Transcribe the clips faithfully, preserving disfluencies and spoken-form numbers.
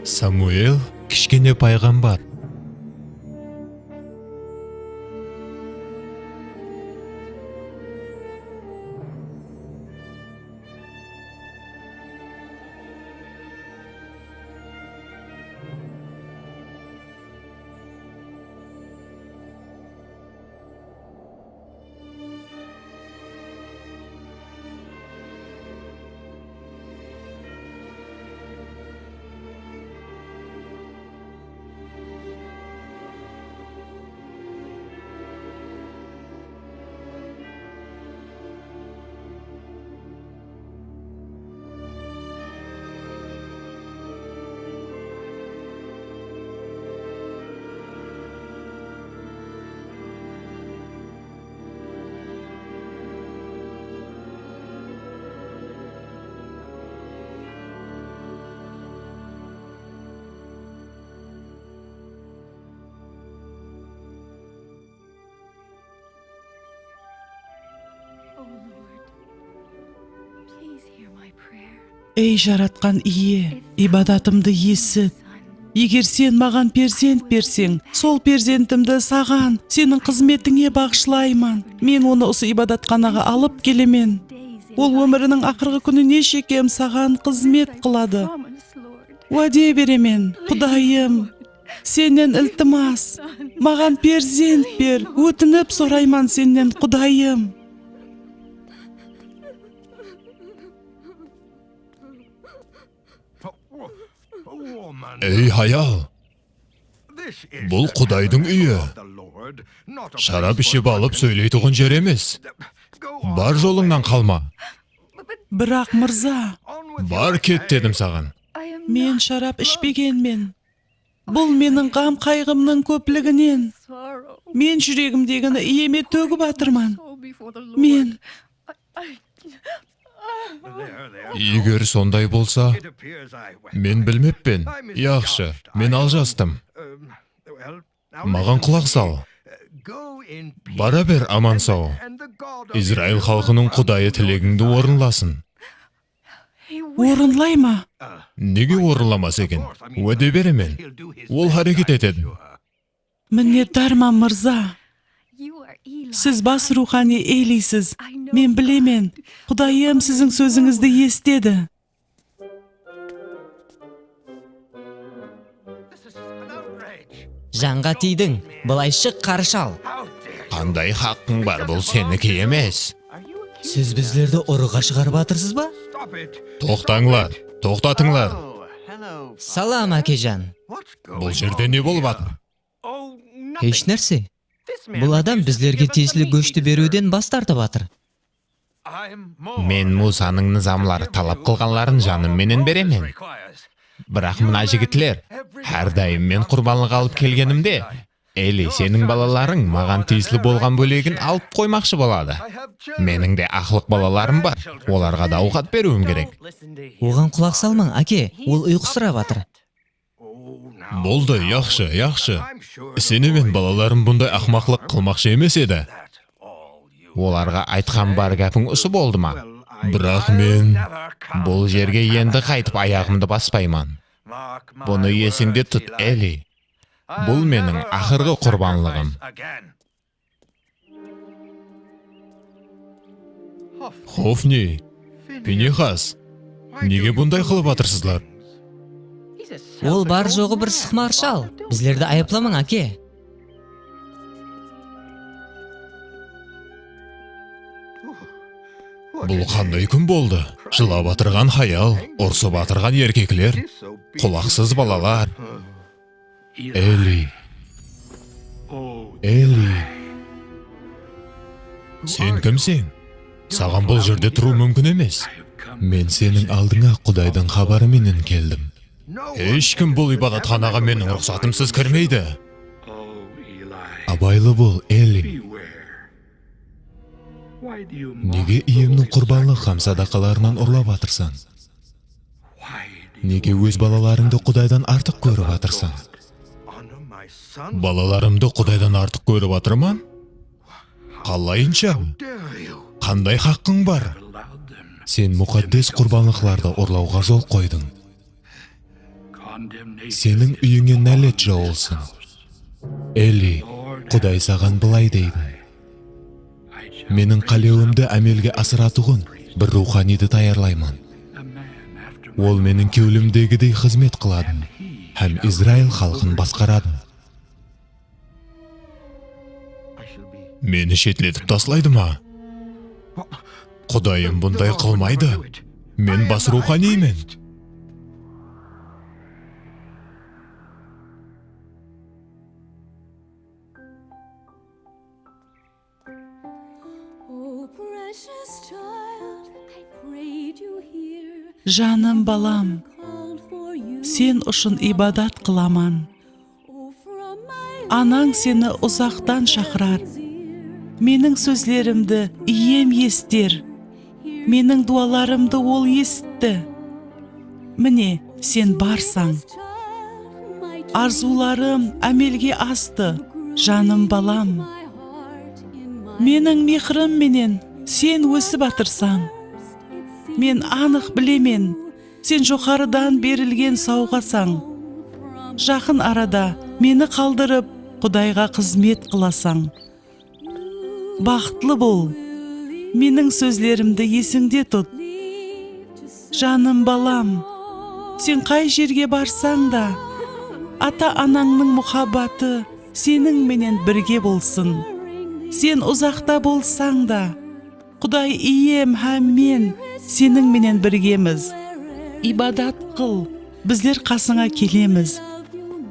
Samuel, kishkene payǵambar. Ey, Jaratqan Iye, ibadatımdı esit. Eger Sen maǵan perzent berseń, sol perzentimdi Saǵan, Seniń xızmetińe baǵıshlayman. Men onı usı ibadatxanaǵa alıp kelemen. Ol ómiriniń aqırǵı kúnine shekem Saǵan xızmet qıladı. Wáde beremen, Qudayım. Sennen iltimas, maǵan perzent ber, ótinip sorayman Sennen, Qudayım. Ey, hayal! Bul Qudaydıń úyi. Sharap iship alıp sóyleytuǵın jer emes. Bar, jolıńnan qalma. Biraq, mırza. Bar, ket, dedim saǵan. Men sharap ishpegenmen. Bul meniń ǵam-qayǵımnıń kópliginen. Men júregimdegini Iyeme tógip atırman. Men Eger sonday bolsa, men bilmeppen. Yaqshı, men aljastım. Maǵan qulaq sal. Bara ber aman-saw. Izrail xalqınıń Qudayı tilegińdi orınlasın. Orınlay ma? Nege orınlamas eken? Wáde beremen. Ol háreket etedi. Minnetdarman, mırza. Siz bas ruwxaniy Eliysiz. Men bilemen, Qudayım siziń sózińizdi esitedi. Janǵa tiydiń, bılay shıq, qara shal. Qanday haqqıń bar, bul seniki emes. Siz bizlerdi urıǵa shıǵarıp atırsız ba? Toqtańlar, toqtatıńlar. Salam, ákejan. Bul jerde ne bolıp atır? Hesh nárse. Bul adam bizlerge tiyisli góshti beriwden bas tartıp atır. Men Musanıń nızamları talap qılǵanların janım menen beremen. Biraq mına jigitler, hár dayım men qurbanlıq alıp kelgenimde, Eli, seniń balalarıń maǵan tiyisli bolǵan bólegin alıp qoymaqshı boladı. Meniń de aqlıq balalarım bar, olarǵa da awqat beriwim kerek. Oǵan qulaq salmań, áke, ol uyqısırap atır. Boldı, yaqshı, yaqshı. Isenemen, balalarım bunday aqmaqlıq qılmaqshı emes edi. Olarǵa aytqan bar gápiń usı boldı ma? Biraq men bul jerge endi qaytıp ayaǵımdı baspayman. Bunı esińde tut, Eli. Bul meniń aqırǵı qurbanlıǵım. Xofni, Pinexas, nege bunday qılıp atırsızlar? Ol bar-joǵı bir sıqmar shal. Bizlerdi ayıplamań, áke. Bul qanday kún boldı? Jılap atırǵan hayal, urısıp atırǵan erkekler, qulaqsız balalar. Eli. Eli. Sen kimseń? Saǵan bul jerde turıw múmkin emes. Men seniń aldıńa Qudaydıń xabarı menen keldim. Hesh kim bul ibadatxanaǵa meniń ruxsatımsız kirmeydi. Abaylı bol, Eli. Nege Iyemniń qurbanlıq hám sadaqalarınan urlap atırsań? Nege óz balalarıńdı Qudaydan artıq kórip atırsań? Balalarımdı Qudaydan artıq kórip atırman? Qalayınsha? Qanday haqqıń bar? Sen muqaddes qurbanlıqlardı urlawǵa jol qoydıń. Seniń úyińe nálet jawılsın. Eli, Quday saǵan bılay deydi: Meniń qálewimdi ámelge asıratuǵın bir ruwxaniydi tayarlayman. Ol meniń kewlimdegidey xızmet qıladı hám Izrail xalqın basqaradı. Meni shetletip taslaydı ma? Qudayım bunday qılmaydı. Men bas ruwxaniymen. Oh, precious child, I prayed you hear. Janım balam, called for you. Sen ushın ibadat qılaman. Oh, from my Anań seni uzaqtan shaqırar. Meniń sózlerimdi iyem esiter. Meniń duwalarımdı ol esitti. Mine, sen barsań. Arzıwlarım ámelge astı, janım balam. Meniń mehrim menen sen ósip atırsań. Men anıq bilemen, sen joqarıdan berilgen sawǵasań. Jaqın arada meni qaldırıp, Qudayǵa xızmet qılasań. Baxıtlı bol. Meniń sózlerimdi esińde tut. Janım balam, sen qay jerge barsań da, ata-anańnıń muhabbatı seniń menen birge bolsın. Sen uzaqta bolsań da, Quday Iyem hám men seniń menen birgemiz. Ibadat qıl, bizler qasıńa kelemiz.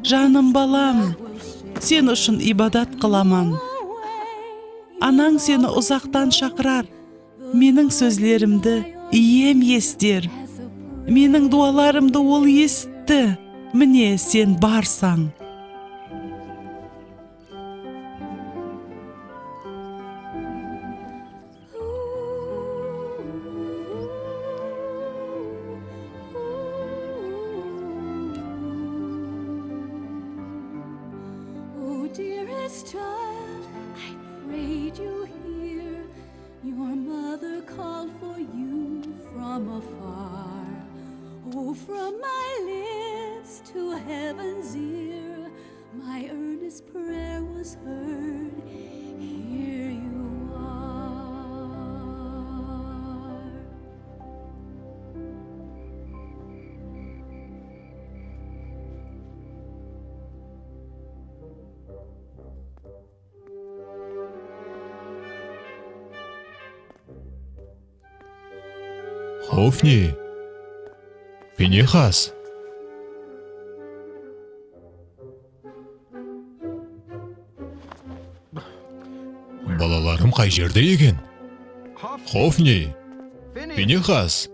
Janım balam, sen ushın ibadat qılaman. Anań seni uzaqtan shaqırar. Meniń sózlerimdi Iyem esiter. Meniń duwalarımdı ol esitti. Mine, sen barsań. Oh, dearest child, I prayed you hear. Your mother called for you from afar. Oh, from my lips to heaven's ear, my earnest prayer was heard. Here you are. Xofni, Pinexas. Balalarım qay jerde eken? Xofni, Pinexas.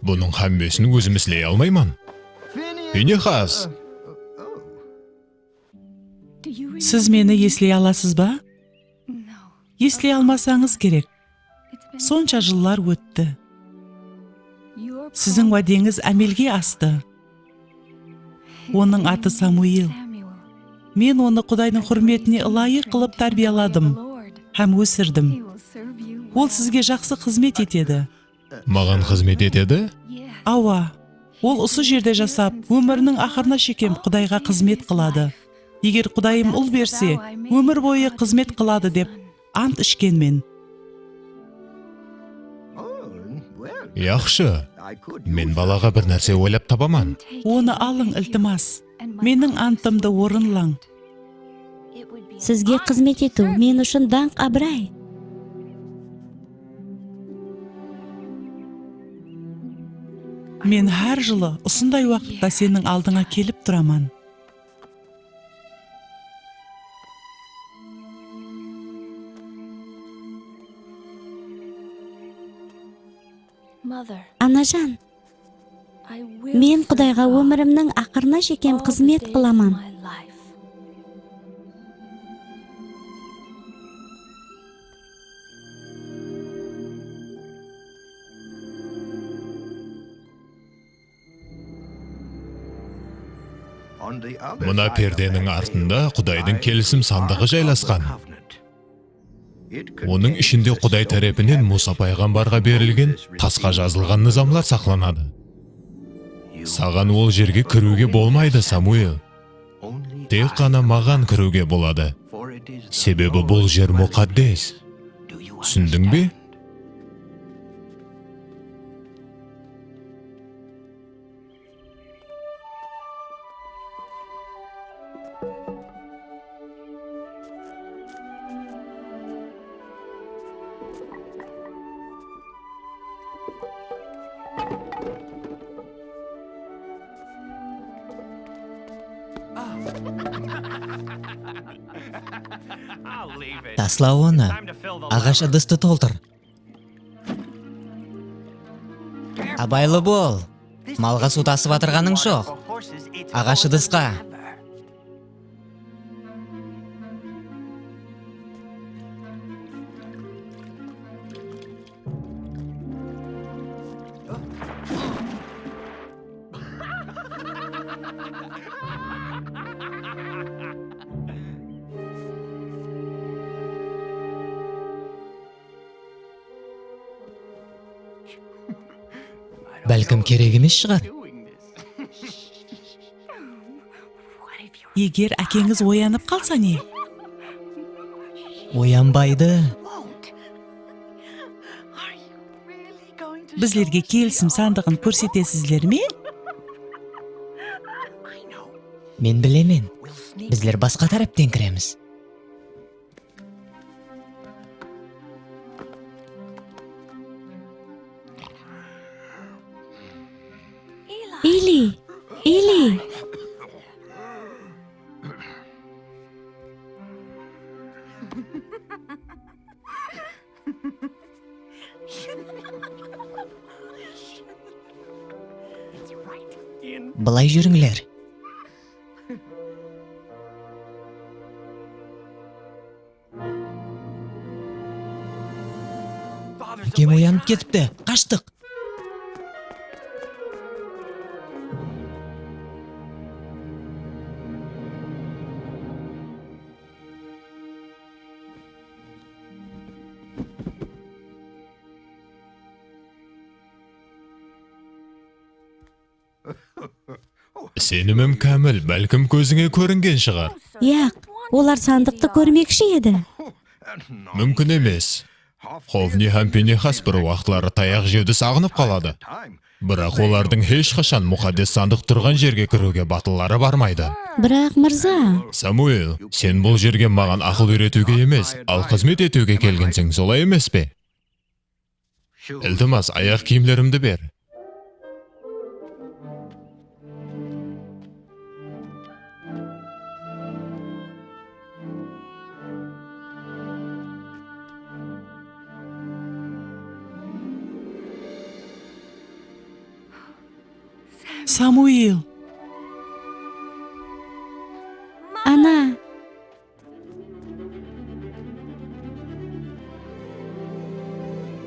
Bunıń hámmesin ózim isley almayman. Pinexas! Siz meni esley alasız ba? Esley almasańız kerek. Sonsha jıllar ótti. Siziń wádeńiz ámelge astı. Onıń atı Samuil. Men onı Qudaydıń húrmetine ılayıq qılıp tárbiyaladım hám ósirdim. Ol sizge jaqsı xızmet etedi. Maǵan xızmet etedi? Awa, ol usı jerde jasap, ómiriniń aqırına shekem Qudayǵa xızmet qıladı. Eger Qudayım ul berse, ómir boyı xızmet qıladı dep ant ishkenmen. Yaqshı, men balaǵa bir nárse oylap tabaman. Onı alıń, iltimas. Meniń antımdı orınlań. Sizge xızmet etiw men ushın dańq, abıray. Men hár jılı usınday waqıtta seniń aldıńa kelip turaman. Anajan, men Qudayǵa ómirimniń aqırına shekem xızmet qılaman. Mına perdeniń artında Qudaydıń kelisim sandıǵı jaylasqan. Onıń ishinde Quday tárepinen Musa payǵambarǵa berilgen tasqa jazılǵan nızamlar saqlanadı. Saǵan ol jerge kiriwge bolmaydı, Samuel. Tek ǵana maǵan kiriwge boladı. Sebebi bul jer muqaddes. Túsindiń be? Tasla onı. Aǵash ıdıstı toltır. Abaylı bol. Malǵa suw tasıp atırǵanıń joq. Aǵash ıdısqa. Bálkim kerek emes shıǵar. Eger ákeńiz oyanıp qalsa ne? Oyanbaydı. Bizlerge kelisim sandıǵın kórsetesizler me? Men bilemen. Bizler basqa tárepten kiremiz. Ili! Ili! Bılay júrińler. Ákem oyanıp ketipti. Qashtıq. Isenimim kámil, bálkim kózińe kóringen shıǵar. Yaq, olar sandıqtı kórmekshi edi. Múmkin emes. Xovni hám Pinexas bir waqıtları tayaq jewdi saǵınıp qaladı. Biraq olardıń hesh qashan muqaddes sandıq turǵan jerge kiriwge batılları barmaydı. Biraq, mırza. Samuel, sen bul jerge maǵan aqıl úyretiwge emes, al xızmet etiwge kelgenseń, solay emes pe? Iltimas, ayaq kiyimlerimdi ber. Samuil! Ana!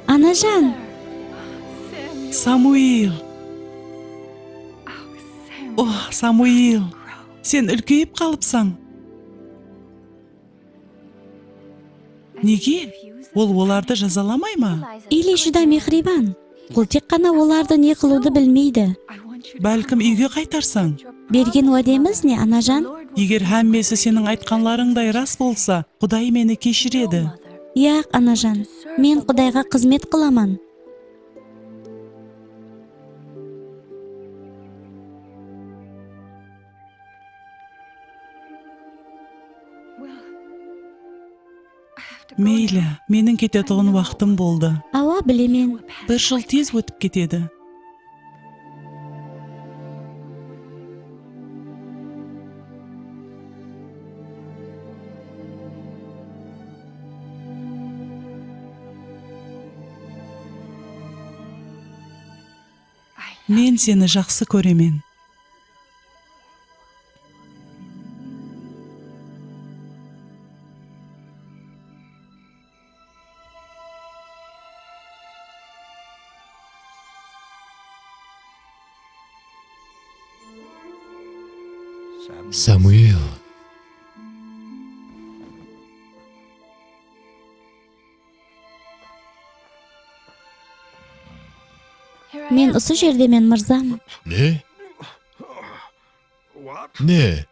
Anajan! Samuil! Oh, Samuil! Sen úlkeyip qalıpsań. Nege? Ol olardı jazalamay ma? Ili júdá mehriyban. Ol tek ǵana olardı ne qılıwdı bilmeydi. Bálkim úyge qaytarsań? Bergen wádemiz ne, anajan? Eger hámmesi seniń aytqanlarıńday ras bolsa, Quday meni keshiredi. Yaq, anajan, men Qudayǵa xızmet qılaman. Meyli, meniń ketetuǵın waqtım boldı. Awa, bilemen. Bir jıl tez ótip ketedi. Men seni jaqsı kóremen. Samuel. Men usı jerdemen, mırzam. Ne? Ne?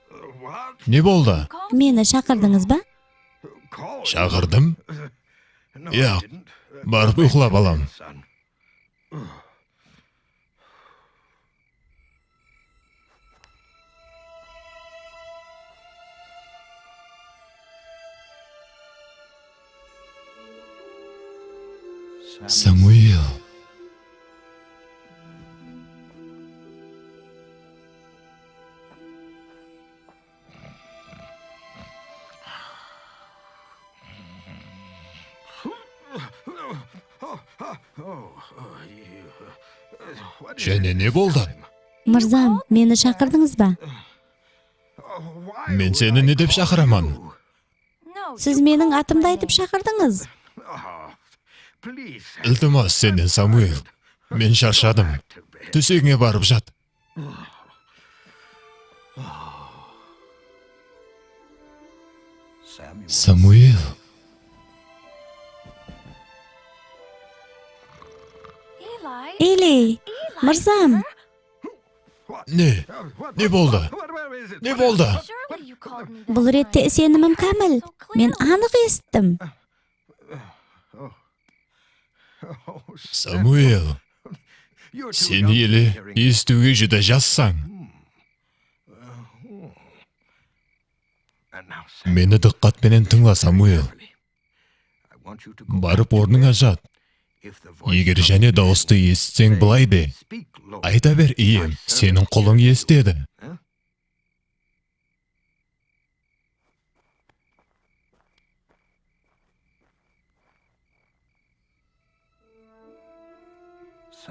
Ne boldı? Meni shaqırdıńız ba? Shaqırdım? Yoq, barıp uyqılap alam. Samuel. Jáne ne boldı? Mırzam, meni shaqırdıńız ba? Men seni ne dep shaqıraman? Siz meniń atımdı aytıp shaqırdıńız. Iltimas sennen, Samuel. Men sharshadım. Tósegińe barıp jat. Samuel. Eli, mırzam. Ne? Ne boldı? Ne boldı? Bul rette isenimim kámil. Men anıq esittim. Samuel, sen ele esitiwge júdá jassań. Meni dıqqat penen tıńla, Samuel. Barıp ornıńa jat. Eger jáne dawıstı esitseń, bılay de, ayta ber, iyem, seniń qulıń esitedi.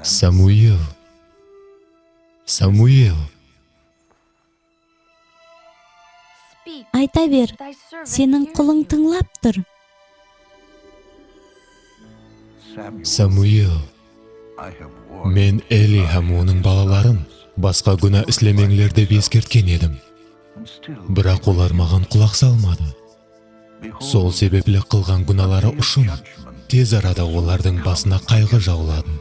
Samuel. Samuel. Ayta ber, seniń qulıń tıńlap tur. Samuel, men Eli hám onıń balaların basqa gúna islemeńler dep eskertken edim. Biraq olar maǵan qulaq salmadı. Sol sebepli qılǵan gúnaları ushın tez arada olardıń basına qayǵı jawladı.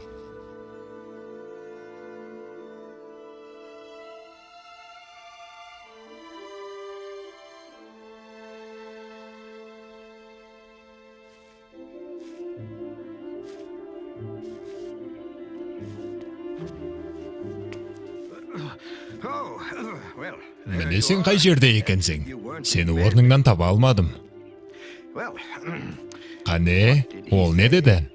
Mine, sen qay jerde ekenseń? Seni ornıńnan taba almadım. Qáne, ol ne dedi?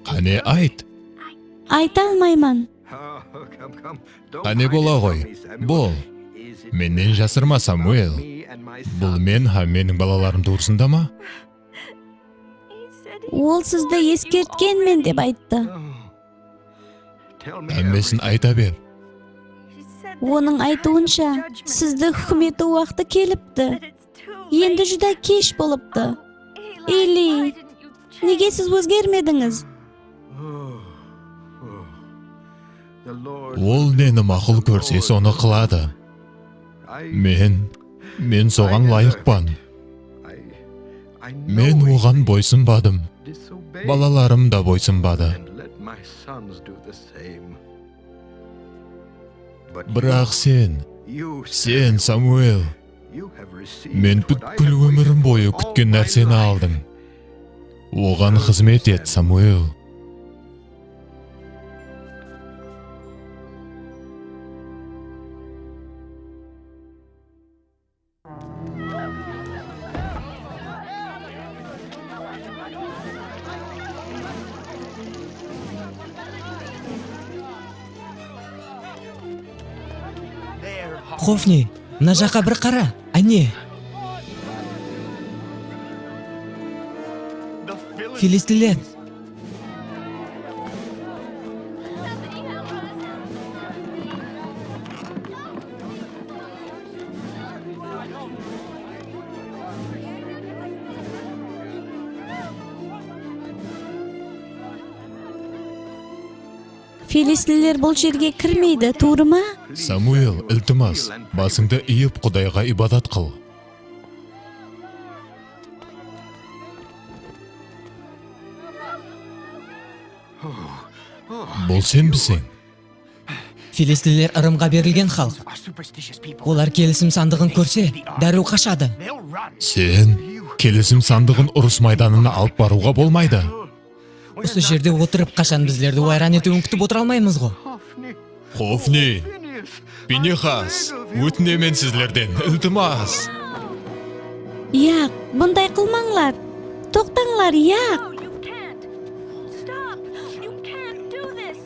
Qáne, ayt. Ayta almayman. Qáne, bola ǵoy, bol. Mennen jasırma, Samuel. Bul men hám meniń balalarım tuwrısında ma? Ol sizdi eskertkenmen dep ayttı. Hámmesin ayta ber. Onıń aytıwınsha, sizdi húkim etiw waqtı kelipti. Endi júdá kesh bolıptı. Eli, nege siz ózgermedińiz? Ol neni maqul kórse, sonı qıladı. Men, men soǵan ılayıqpan. Men oǵan boysınbadım. Balalarım da boysınbadı. Biraq sen, sen, Samuel, men pútkil ómirim boyı kútken nárseni aldıń. Oǵan xızmet et, Samuel. Xofni, mına jaqqa bir qara, áne. Filistinler. Filistinler bul jerge kirmeydi, tuwrı ma? Samuel, iltimas, basıńdı iyip Qudayǵa ibadat qıl. Bul senbiseń? Filistinler ırımǵa berilgen xalıq. Olar kelisim sandıǵın kórse, dárriw qashadı. Sen kelisim sandıǵın urıs maydanına alıp barıwǵa bolmaydı. Usı jerde otırıp, qashan bizlerdi wayran etiwin kútip otıra almaymız ǵo. Xofni, Pinexas, ótinemen sizlerden, iltimas. Yaq, bunday qılmańlar. Toqtańlar, yaq. No, you can't. Stop. You can't do this.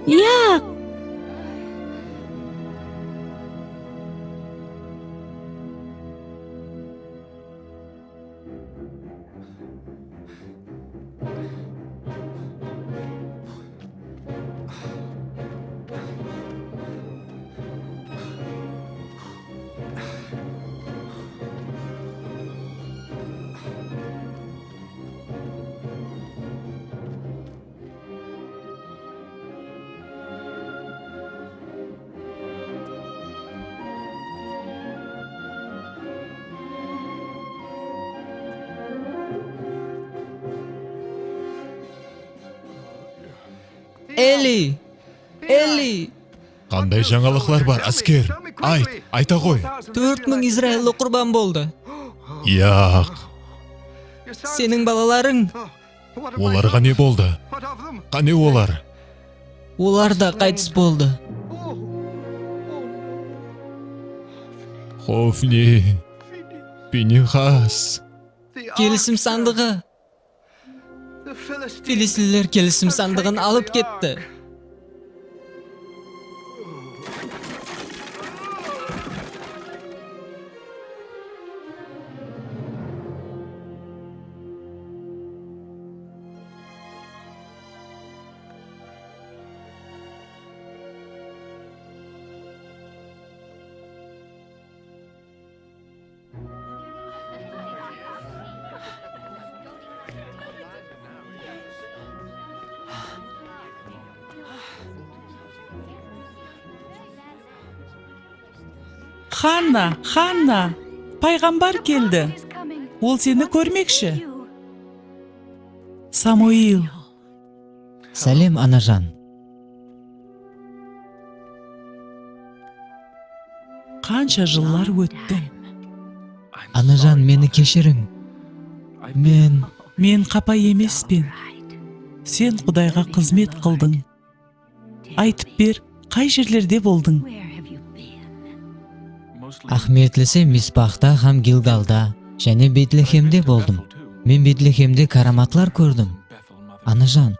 Yaq! Eli! Eli! Qanday jańalıqlar bar, ásker? Ayt, ayta ǵoy. Tórt mıń izrailli qurban boldı. Yaq. Seniń balalarıń. Olarǵa ne boldı? Qáne olar? Olar da qaytıs boldı. Xofni, Pinexas. Kelisim sandıǵı. Filistinler kelisim sandıǵın alıp ketti. Xanna, Xanna, payǵambar keldi. Ol seni kórmekshi. Samuil. Sálem, anajan. Qansha jıllar ótti. Anajan, meni keshiriń. Men... Men qapa emespen. Sen Qudayǵa xızmet qıldıń. Aytıp ber, qay jerlerde boldıń? Áhmiyetlisi Mispaxta hám Gilgalda, jáne Betlexemde boldım. Men Betlexemde káramatlar kórdim. Anajan,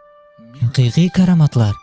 haqıyqıy káramatlar,